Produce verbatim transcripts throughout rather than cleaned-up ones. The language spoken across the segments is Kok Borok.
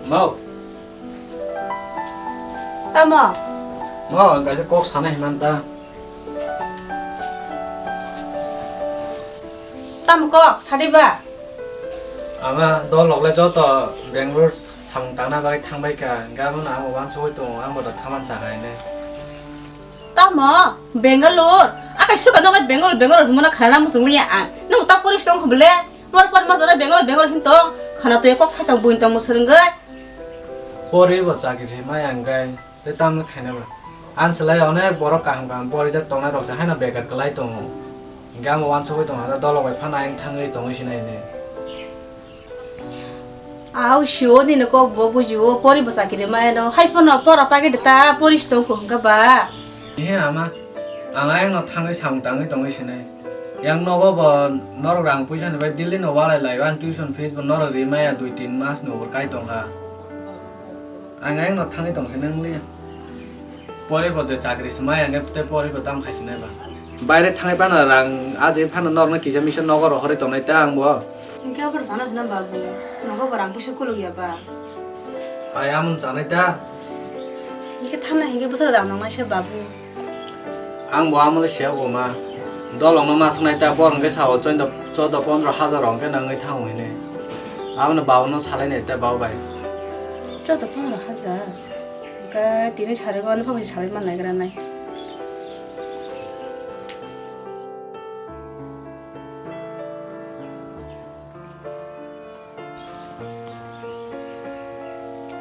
Mau. Tamo? Mau, ang kaisa kok sana himan ta. Tamo kok, sadi ba? Ama dol logle joto Bangalore samung tangna bagwi thangbai ka, hingke abono ang uansugwi tongo, ang bo da thaman chakha hine. Tamo? Bangalore? Akai suka dong Bangalore, Bangalore hwnmano khanana muchung liya ang. Nung ta porish tong kho bole? Mor por ma jora Bangalore, Bangalore hin tong. Khana to kok sai tong buin tong musrwngwi. Pori bo chakri se mai ang gai. Te tam khaina ba. Ang selai onek borok kaham kaham pori jak tongnai rok se haino bekar kwlai tongo. Hingke ang uansugwi tongo, dol bai phano ang thangwi tongwi sinai hine. Au, sio nini kok bo bujio, pori bo chakiri maya no. Hai pono pora pagi de ta, pori si tong ko hingka ba. He ama, ang ayang no thangwi samung tangwi tongwi sinai. Yang nogo bo norok rang puisa ni bai Delhi no walai lai, ang tuition fees bo norok ri maya dui tin mas ni ubur kai tong ha. Ang ayang no thangwi tong sinai wngli. Pori bo je chakri se maya hingke te pori bo tam khai sinai ba. Baire thangwi phano rang aji phano norok no kisa misa nogo rohorwi tongnai ta ang bo. Hingke aboni sana hwnna babu, nogo bo rang puisa kuluk ya ba? Ai, amon chanai ta. Hingke thanna hingke bwswk rang nangnai se babu. Ang bo amole siya bo ma. Dolong no masuk nai ta, bor hingke sao choido, chodo pondro hajar hingke nangwi thango hini. Abono babu no salai nai ta, babu bai. Chodo pondro hajar? Hingke tini sarigo ano phabai salai man nai gra nai.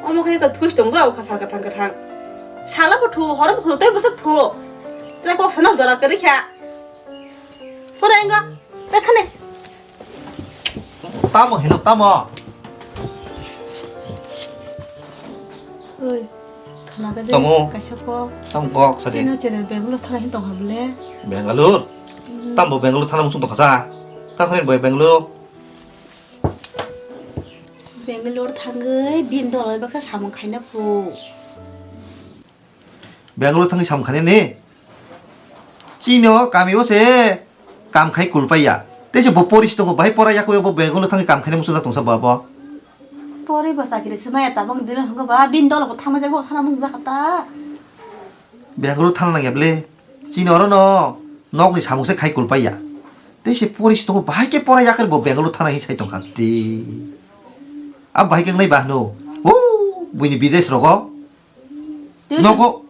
Omo khe ka thuis tong jao kha sal kathang kathang. Sala bo thu, horo bo thu, tei bwswk thu. Tei kok sana jora kwrwi kha. Pura ingo, tei thani. Tamo hino, tamo? Oi, khana ka de, tamo? Kaisa kok. Tamo kok, sadi. Chino channel Bangalore thana hin tong ha bole? Bangalore? Hmm. Tamo Bangalore thana muchung tong kha sa? Tamo hini bai Bangalore? Bangalore thangwi bini dol bai baksa samung khaina phu. Bangalore thangwi samung khainani? Chini o kami o se kam khai kulpai ya. Tei se bo pori si tongo, bahai pora yakhwi bo Bangalore thangwi kam khaina muchung jak tongsa bo abo. Pori bo chakri se maya tabang dino hwngo ba, bini dol bo thangma jak bo thana mung jak ta. Bangalore thana nang ya ble. Chini oro no nokni samung se khai kulpai ya. Tei se pori si tongo, bahai khe pora yakhwi bo Bangalore thana hi sai tongkha te. A bahai khe wngnai ba hwno. O buini bidesh rogo. Tuition. Nogo.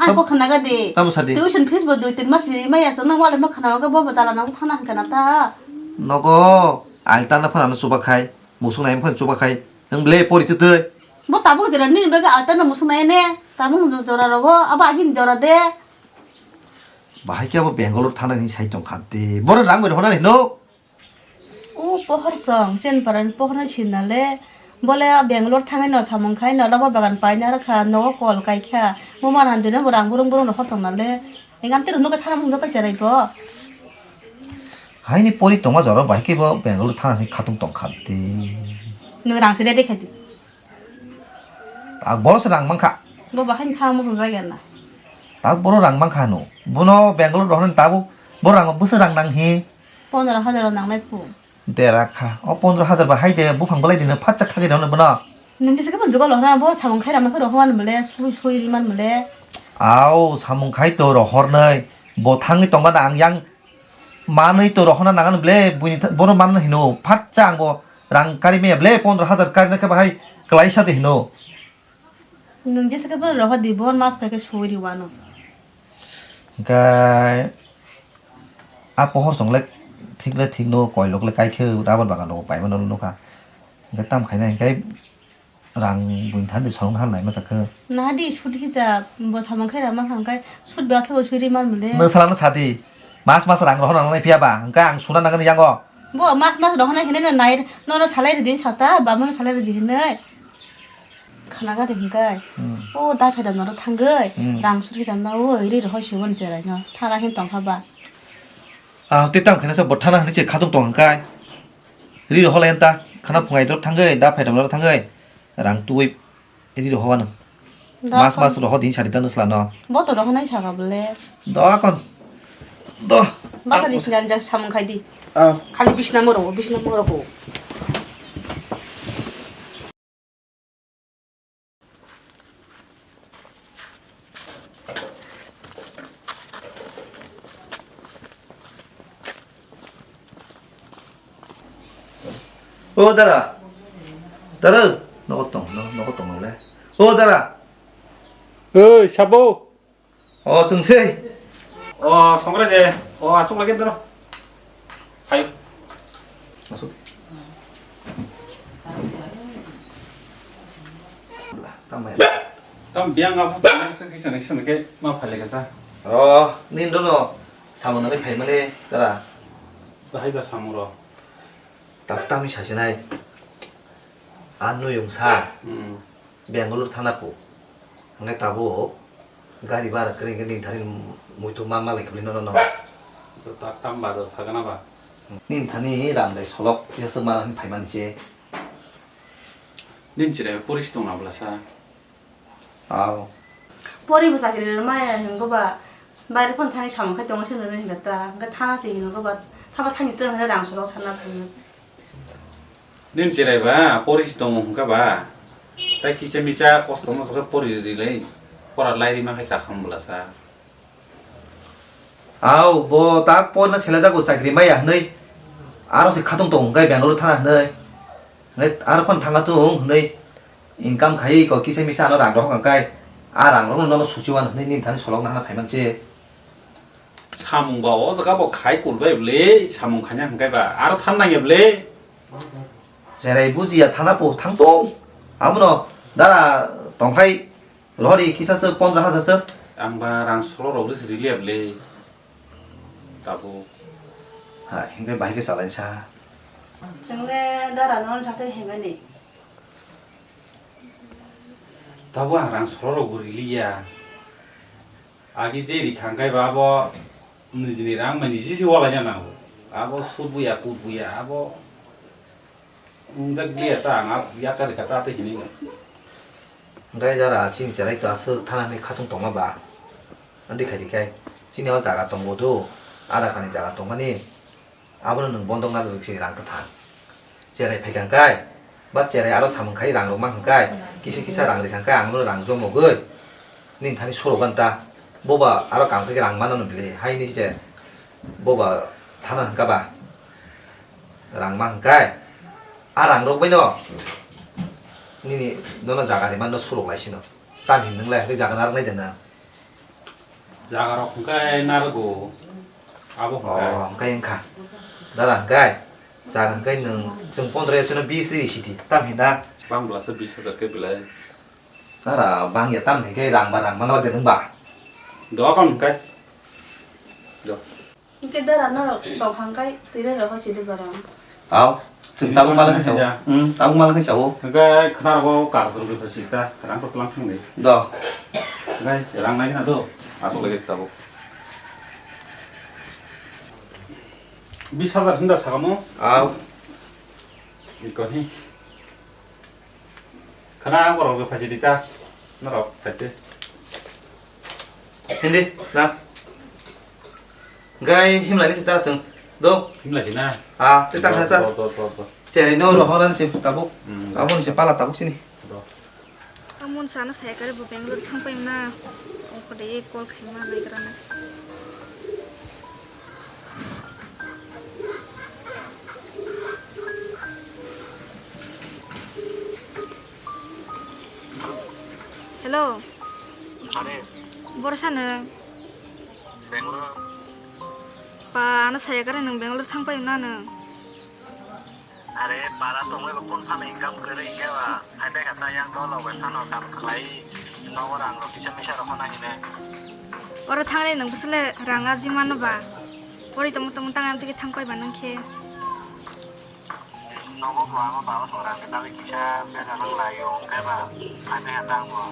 Ang tam-, kok khna ga de. Tamo sa de. Tuition fees bo dui tin mas ri maya so nang wale ma khna ga bo bo jala nang thana hwn kana ta. Nogo. Ang tana phana no chuba khai. Musung nai phana chuba khai. Nang ble pori tu tui. Bo tabuk jera ni bega alta no musung nai ne. Tabuk jora rogo. Aba agin jora de. Bahai khe abo Bangalore thana ni sai tong kha de. Boro rang bai hona ni no. O pohor song, sen paran pohor no sinale, bole Bangalore thangwi no samung khai no, labo bagan paina rakha, nogo call kai kha, mo man han dino bo rang burung burung no hor tong nale, engam tero nogo thana mung jota cherai bo. Haini pori tongma jora bai khe bo Bangalore thana ni khatung tong kha de. Nwng rang se ready khai di. Tak boro se rang mankha. Bo bahai ni thang muchung jagya na. Tak boro rang mankha no. Bono Bangalore rohornani tabuk bo rang bwswk rang nang hi? Pondro hajar o nangnai phu. Dera kha. O pondro hajar ba hai de buphang belai dino phatsa khagwi rwno bono. Nung kisa khe bo jugal rohorna bo samung khai rama khe rohorman bole sui sui riman bole. Au samung khai to rohornai bo thangwi tongma na ang yang manwi to rohorna nangan bole buini bono manna hino phatsa ang bo Rang kari maya ble pondro hajar kari na khe bahai kwlaisa de hino. Nwng jesa khe bono rohor di, bo mas pai khe sui ri wano. Hingkai a pohor song le thik le thik no, koilok le kai khe rubber bagan rogo paima no nukha. Hingkai tam khaina hingkai rang buini thani song han lai masa khe. Naha di sut hijab bo samung khe rama hingkai sut bwsa bo sui ri man mole. Nwng sala no sadi mas mas rang rohor nang nai phiya ba hingkai ang suna nang ni yango. Bo mas mas rohornai hinwi no nai, nono salai rwdi sata, bamono salai rwdi hinwi. Khana gade hinkai. Hmm. O dai phaida noro thangwi, Hmm. rang suri jam na o ri rohor siwon cherai no. Thana hin tongkha ba. Ah, tei tam khaina sa bo thana hinwi se khatung tong hinkai. Ri rohor lai ta, khana phungai drop thangwi, da phaida noro thangwi. Rang twi. Ri rohor ano. Da Mas, kon- mas rohor din sari tano sla no. Bo to rohor nai saka bole. Do akon. Do. Basa di sinari jak samung khai di. Ah. Khali bisna moro, bisna moro ko. O dara. Dara. Nogo tong, no-, nogo tong le. O dara. Oi, sabo. O, chwng se. O, Songkra je. O, aswk lagi doro. Hai. Aswk. Tamai. Tam biang apa? Biang se kisa ni sini ke ma phale kasa. O, nin dono. Samung nangwi phaimani dara. Bahai ba samung ro. Tak tamni sasinai. A nuyung sa. Hmm. Bangalore thana po. Hwnkhai tabuk gari bara kwrwi hwnkhe nini thani muitu ma malai kwbli nono no. To tak tam ba do sagana ba. Nini thani rang dai solok yaswk mana hwnwi phaimani se. Nini chwrai porish tong abla sa. Aw. Pori bo chakri rwmaya hingo ba baire phone thani samung khai tongo se nini hinga ta. Hwnkhai thana se hingo ba thaba thani chwng hwnwi rang solok sana phai. Nini cherai ba, pori si tongo hwnka ba? Tai kisa misa kosto moso khe pori rilai, pora lai rima khai chakha bwlasa. Aw, bo tak porna selajago chakri maya hwnwi. Aro se khatung tongo hwnkai Bangalore thana hwnwi. Hwnwi aro phano thangkha tung hwnwi. Income khai ko kisa misa ano rang rohok hwnkai. A rang rokno nono suchiwan hwnwi nini thani solokna hana phaiman se. Samung ba o jaga bo khai kulbai bwle, samung khaina hwnkhai ba aro than nangya bwle. Cherai bujiya thana po thang tong. Abono dara tongkhai lori kisa se pondro hajar se. Ang ba rang solo rok ris riliya bwle. Tabuk. Ha, hingke bahai ke salai sa. Chwngle dara non sa se himani. Tabuk ang rang solo rok bo riliya. Agi je ri khangkai ba abo nijini rang mani jisi wala nya nango. Abo sut buya kut buya abo ungjak liya ta ang abo yakar kha ta te hini. Hingkai jara chini cherai to aswk thana ni khatung tongma ba. Andi khai dikai chini o jaga tongo do. Ada khani jaga tongmani. Abono nwng bondok na rwk se rang kwthang. Cherai phai kha hwnkhe, ba cherai aro samung khai rang rok ma hwnkhe, kisa kisa rang rikha hwnkhe ang bono rang jomogwi nini thani sorok ganta. Boba aro kam khe rang mano bile, hai ni se boba thana hwnkha ba rang ma hwnkhe, a rang rok bai no nini nono jaga rimano sorok lai sino. Tam hin nwnglai hwnkhe jaga narwk nai de na. Jaga rok hwnkhe narwgo. Abo hwnkhe. Oh, hwnkhe wngkha. Dara hwnkhe. Jaga hwnkhe nwng chwng pondro ya chwngno bis ri sidi. Tam hinna. Bang bwlasa bis hajar khe belai. Dara bang ya tam hwnkhe rang ba rang mano de nwng ba. Do kon hwnkhe. Do. Hingke dara norok tongkha hingke twi roi rok chili barang. Aw, chwng tabuk mala khe chawo. Hmm, tabuk mala khe chawo. Hingke khna rogo kar jor khe sita, rang to tlang thang di. Do. Hingke rang nai na do, asok lagi tabuk. Bis hajar hinda sagamo. Aw. Iko hi. Khana ang borok rok phaisi di ta. Norok phaite. Hindi, na. Gai himlai ni sita sung. Do. Himlai si na. Ah, te ta khana sa. Do, do, do, do. Cherai no ro horan si tabuk. Hmm. Tabuk ni se pala tabuk sini. Do. Amon sana saya kare bo Bangalore thang pai na. Ongko de call khai ma nai grana. Hello. Are. Borsa nwng? Bangalore. Pa, ano saya kare nwng Bangalore thang pai na nwng? Are, para tongwi bo kun phano income kwrwi hwnkhe ba. Hai bai kha ta yang dolo bai phano kam khlai nogo rang rok kisa misa rok phano hine. Oro thangle nwng bwswle rang aji mano ba. Pori tongmo tongmo tang amtwi khe thang pai ba nwng khe. Nogo bo ama baba song rang khe dali kisa bera nang lai o hwnkhe ba. Hai bai kha ta ang bo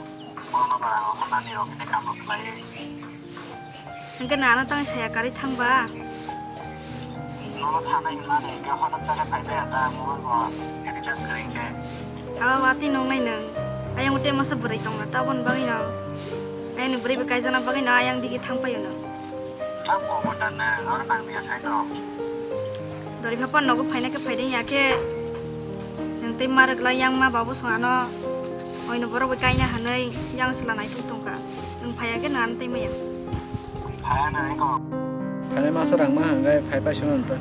bono ba rang rok nani rok khe kam rok khlai. Hingke nana tang saya kari thang ba? Nono thanai hwnmani hingke hwnwi tare phai bai ta mobile bo recharge kwrwi khe. Aw, watwi nongnai nwng. Ayang tei masa bwrwi tongna tabon bagwi no. Ayang ni bwrwi bai kaijana bagwi no ayang digi thang paio no. Tamo bo ta nwng oro nang dia sai to. Dori phapan nogo phaina khe phaiding ya khe. Nwng tei ma rwgla yang ma babu song ano. Oino borok bai kaina hwnwi yang sla naithok tongkha. Nwng phaiya khe nang tei maya. Phaiya na eko. Phai masa rang ma hwngai phai pai sung ta.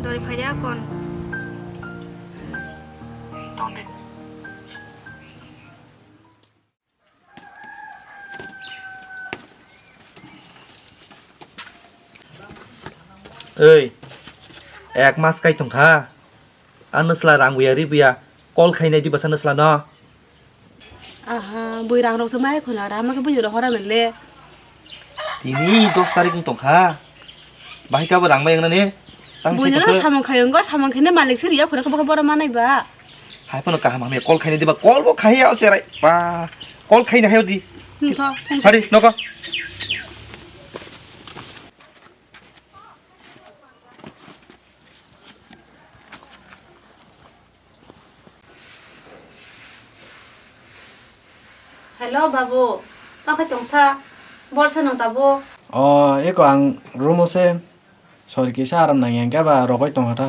Dori phaiya kon. Oi, ek mas kai tongkha. Ano sla rang buya ri buya. Call khainai di basa no sla no. Aha, bui rang rok se mai khuna, rama khe bui rok hora le. Tini dos tarik wng tongkha. Bahai kabo rang bai wngnani. Tang sai Buino tongkha. Samung khai wngo, samung khaine malik se riya khuna khe bokhe boro manai ba. Hai phano kaham hamya call khainai diba, call bo khaiya o cherai. Ba, call khaina hayo di. Hmm, tho, phone Hari, noko. Hello, babu. Tongkhe tongsa. Borsa nung tabuk. O, eko ang room o se. Sori kisa aram nangya hwnkhe ba rogoi tongkha ta.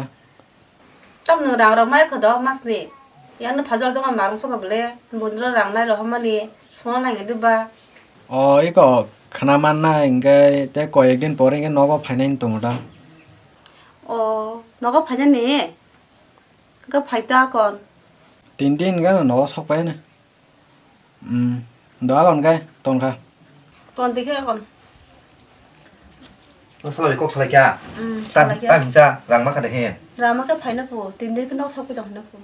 Tam nung rang rok mai khodo masni. Yang no phajol joma marung soka bole. Bundro rang nai rohormani. Sungna nangya diba. O, eko khana manna hwnkhe te koyek din pore hwnkhe nogo phainai tongo ta. O, nogo phainani? Hwnkhe phai ta kon. Tin din gana nogo sok pai na. Hmm, doa kon kai, ton kha. Ton dikhe kon. O salai kok salai kya? Hmm, Tam, salai kya? Tam cha, rang ma kha de he. Rang ma khe phaina phu, tin din khe nok sok pai tong phaina phu.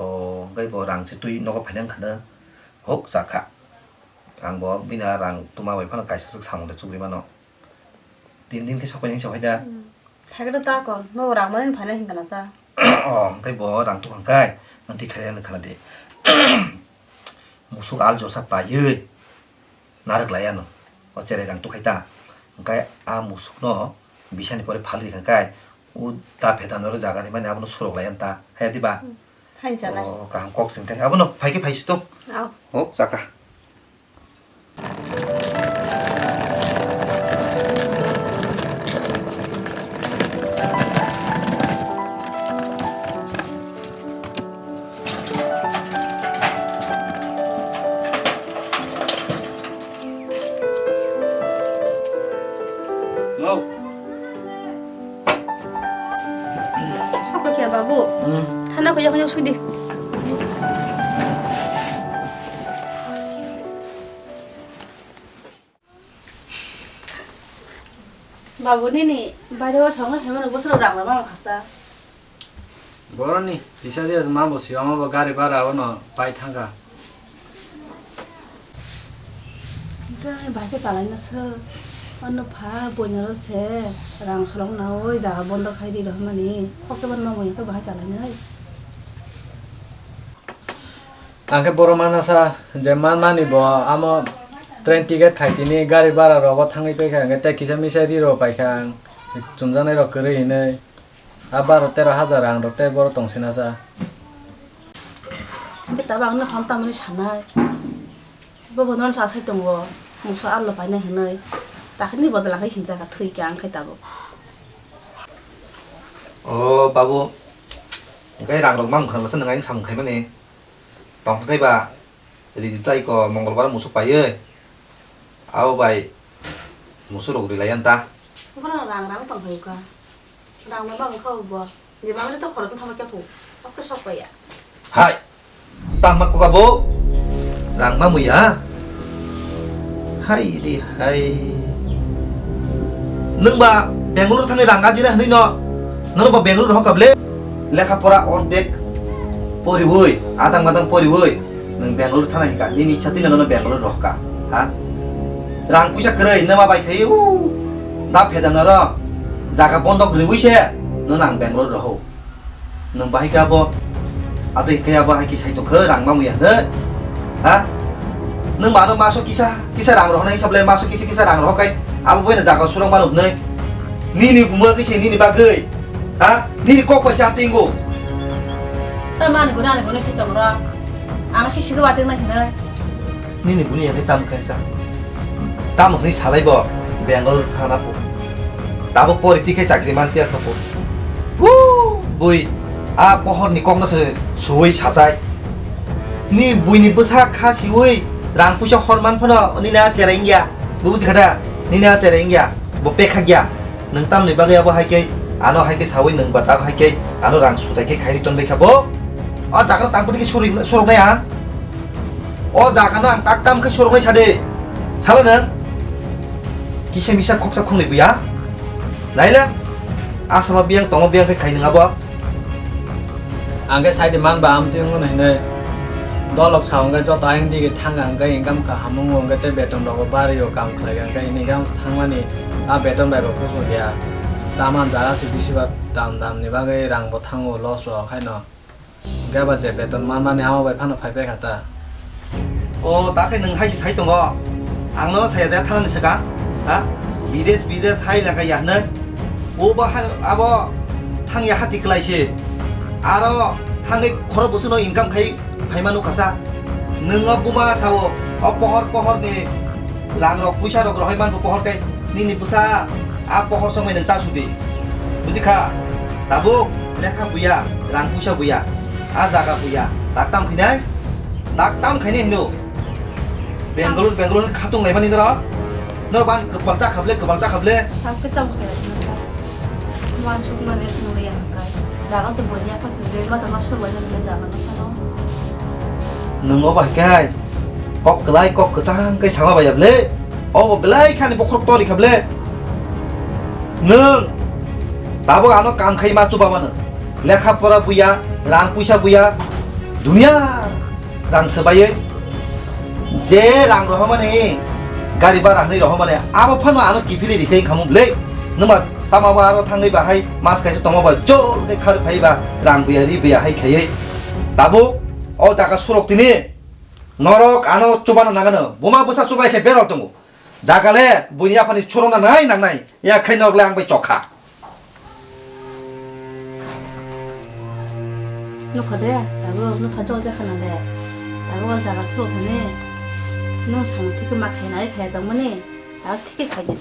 O, hwnkhe bo rang se twi nogo phaina wngkha na. Hok cha kha. Ang bo bina rang tuma bai phano kaisa swk samung de chugui mano. Tin din khe sok pai nang se hai da. Hmm. Phai khe ta kon, no rang mani phaina hingkha na ta. O, hwnkhe bo rang tukang kai, ang twi khaina khana de. Musuk al josa paiwi narwk lai ano. O cherai rang tukhai ta. Hwnkhe a musukno bisani pore phalwi kha kai. O da phetan oro jaga ni mani abono surok lai ta. Haya diba? Hmm. Hain chalai. O kaham kok sing kai. Abono phai khe phai si tong. Au. O chaka. Hello. Sokpha khe babu. Hmm. Thana kho yakho yak sudi. Babu nini bairo o songno hemano bosoro rang rama khasa. Boroni kisa dia ma bo siyama bo gari bara ono pai thangka. Bai khe chalai na se. Ano pha boina ro se rang solong na oi jaga bondo khai di rohmani. Khok to ban ma boina to bahai chalai nai. Ang khe boro mana sa je man mani bo amo train ticket khai tini gari bara rogo thangwi paikha, hwnkhe tei kisa misa ri rw paikha ang, chumjaknai rok kwrwi hinwi. A baro tero hajar rang rok tei boro tong sina sa. Hwnkhe tabuk ang nokhorno tamoni sanai. Bo bo nono sa sai tongo, musa allo painai hinwi. Takhini bodol ang khe hinjak kha thwi khe ang khe tabuk. O babu, hwnkhe rang rok mang khwrang lasa nwng ayang samung khaimani. Tong khe ba ridi tai ko Mongolbar musuk paiwi. Abo bai musuk rok rilai yan ta. Bono rang rang tong phai kha. Rang no ba wngkha bo. Je ba to khoroksa thangma khe phu. Tok to sok ya. Hai. Tangma koka bo. Rang ma muya. Hai ri hai. Nwng ba Bangalore thangwi rang ajina hwnwi no. Nono ba Bangalore rohor kha ble. Lekha pora ordek poriwi, adang madang poriwi. Nwng Bangalore thana hika, nini chati nono Bangalore rohor kha. Ha? Rang puisa kwrwi, nama bai khai u. Da pheda noro. Jaga bondok rwi se. Nono ang Bangalore roho. Nwng bahai khe abo, ado hinkhe abo hai khe sai tongkhe rang mamwi ya hwnwi. Ha? Nwng ba ano maso kisa, kisa rang rohornai hisablai maso kisa, kisa rang rohor khai abo boina jaga surok mano hwnwi. Nini buma khe se nini bagwi. Ha? Nini kok bai cham tingo. Ta mani guna ani guna sai tongra. Ang si sigo bating na hwnwi. Nini buni ya khe tam khe sa. Tamo hwnwi salai bo Bangalore thangna phu. Tabuk pori tikhe chakri man tiya kha phu. Woo! Bui, a pohor ni kok no se suwi sachai. Ni bui ni bwsa kha siwi rang puisa hor man phano nini a cherai wngya. Bo buji kha da? Nini a cherai wngya. Bo pekha gya. Nwng tamni bagwi abo hai khe ano hai khe sawi nwng ba tak hai khe ano rang sutai khe khairi ton bai kha bo. O jaga no tang pudi khe surui, suruknai ang. O jaga no ang tak tam khe suruknai sade. Salo nang. Kisa misa khoksa khongnai buya. Naila. Asama biyang tongo biyang khe khai nang abo. Ang khe saidi man ba amtwi wngno hinwi dolok sa hwnkhe joto ayang digi thang ang khe income kaham wngo hwnkhe tei beton rok bo bari o kam khlai ang khe ini khe thangmani a beton bai bo kuchuk ya. Chaman jaga se bisi ba dam dam ni bagwi rang bo thango loss o haino. Hwnkhe abo je beton manmani amo bai phano phai pai kha ta. O, ta khe nwng hai se sai tongo. Ang nono saya de thanani swkang. Ha? Bides, bides hai laka ya hwnwi. O ba ha, abo thang ya hati kwlai se. Aro thangwi khoro bwswkno income khai phaima nukha sa. Nwng o buma sao, o pohor pohor ni rang rok puisa rok rohoi man pohor kai nini bwsa a pohor songwi nwng ta sudi. Buji kha? Tabuk lekha buya, rang puisa buya. A jaga buya. Tak tam khainai? Tak tam khainai hino. Bangalore, Bangalore khatung laimani norok. Norok ban kwpal cha khable, kwpal cha khable. Sak khe tamo khe laisina sak. Wan suk mane sung le yang kai. Jaga to boni apa sung le ma tama sur wajak le jaga no phano. Nwng obo hai khe hai. Kok kwlai, kok kwchang khe sama baya ble. Obo belai khani bokhorok tori kha ble. Nwng tabuk ano kam khai ma chuba mano. Lekha pora buya, rang puisa buya. Dunia rang swbaiwi je rang rohormani, gari bara hwnwi rohormani, abo phano ano kiphilwi rikhe wngkha mung bwlwi. Nwma tama bo aro thangwi bahai mas kaisa tongma bai jol khe kharwi phaiba rang buya ri buya hai khaiwi. Tabuk o jaga surok tini norok ano chubana nangano, buma bwsa chubai khe beral tongo. Jaga le buini yaphani churona nangnai nangnai, ya khai norok le ang bai chokha. Nukha de, tabuk nukha jol jakha na de. Tabuk o jaga suru thani. Nung samung thik ma khaina ai khaya tongmani. Tabuk thik khe khaidi.